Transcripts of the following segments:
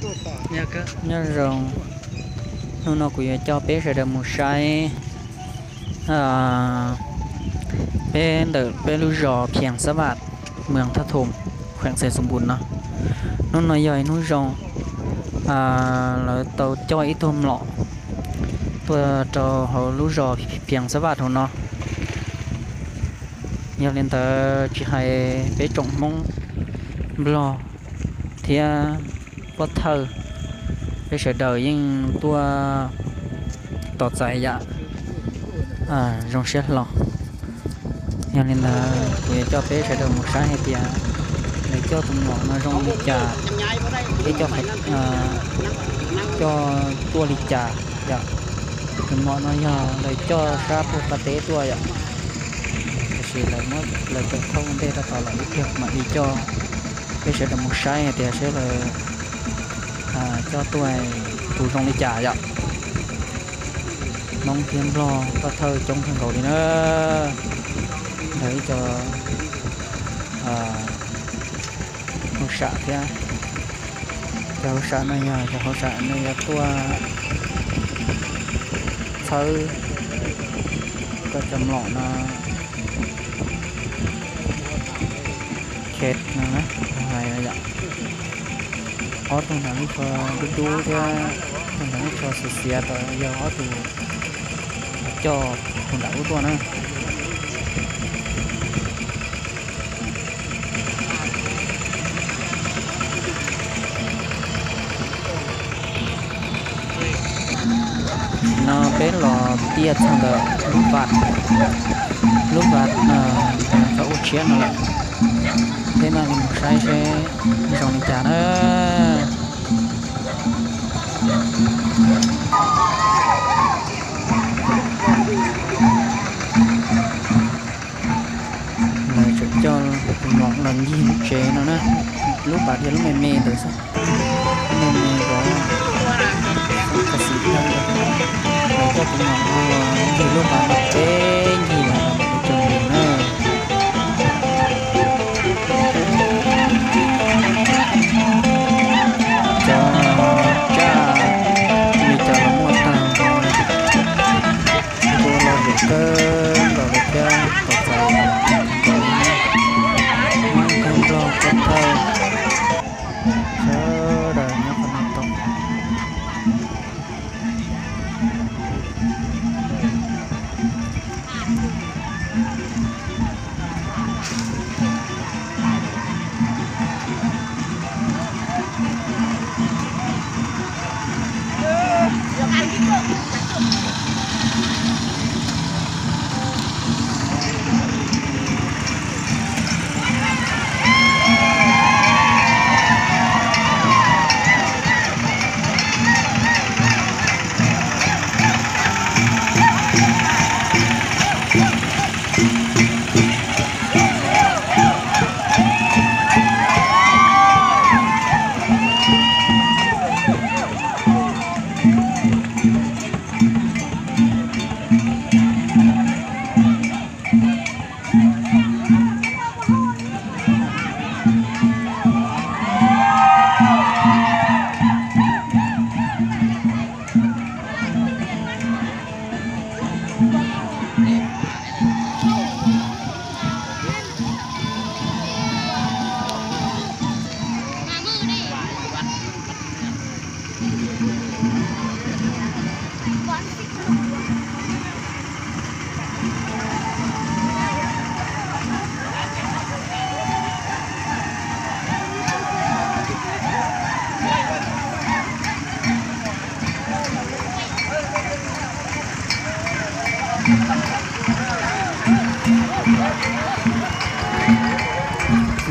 Nyob zoo, hnub no kuv yuav coj peb sawv daws mus saib peb ntawm peb lub zos Phias Xab Vam, moos Thaj Thoom, kheem Xais Xoom Npum no. Hnub no yog ib hnub zoo, lawv tau coj ib tug mlom tuaj rau hauv lub zos Phias Xab Vam hauv no. Yog li ntawd tsis hais peb tsoom Hmoob, Nplog thiab Pov Thawj, peb sawv daws yeej tuaj tos txais yam zoo siab hlo. Yog li ntawd kuv yuav coj peb sawv daws mus saib hais tias lawv coj tus mlom no zoo li cas, thiab coj, coj tuaj li cas yom. Tus mlom no yog lawv coj sab puag qab teb tuaj yom, tiam sis lawv muab lawv tawm thauj ua ntej rau tom lawm ib pliag mam li coj peb sawv daws mus saib hais tias saib lawv coj tuaj tus zoo li cas yom. Hmoob thiab Nplog Pov Thawj coob kawg nkaus li na, ntawm ib co hauj sam thiab. Cov hauj sam no yog cov hauj sam no yuav tuaj txhawb kom cov mlom no khet no na, hais yom. Ob tug nram lub tsho dub dub thiab tus nram lub tsho xiav xiav tod yog ob tug coj tus nram ub tuaj na. Nim no peb los tiaj txog ntawm lub vaj, lub vaj txog ua tshiab no lawm. Peb mam li mus saib seb zoo li cas na. Lawv tseem coj tus mlom los ncig lub tsev no na, lub vaj yog lub me me ntawd xwb, lub me me ntawd, lawv coj tus mlom no los ncig lub vaj no peb ncig los mam li tso nws na. Cov tsaj li cas los muaj tag nrho li. Kuv los zem kawg nkaus li thiab, tos txais nkaus li. Hmoob thiab Nplog Pov Thawj sawv daws nyob qhov no tau.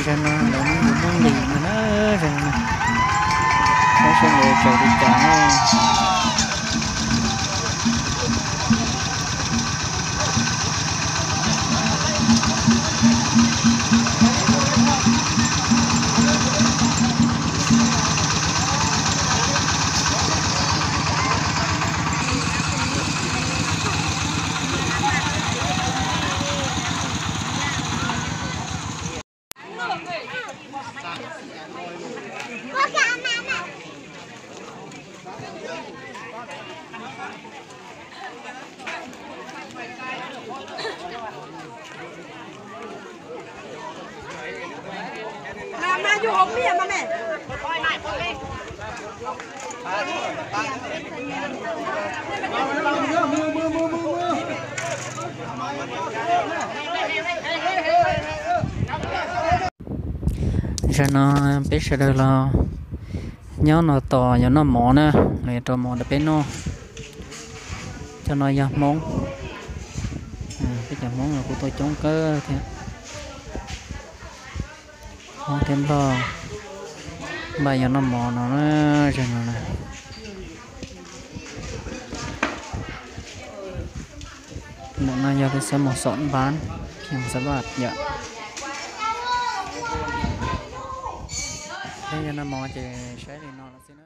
Zaum no lawv muab yuav muab nqis no na, zaum no saib seb lawv tsaws li cas na. Zaum no peb sawv daws los nyob no tos yuav noj mov na, los yuav rau mov rau peb noj. Cov no yog Hmoob, peb cov Hmoob los kuj tuaj coob kawg thiab. Hmoob thiab Nplog npaj yuav noj mov no na, zaum no na. Ntawm no yog lub xab mos xom npab, khios xab vaj yom. Peb yuav noj mov ces saib li no xwb na.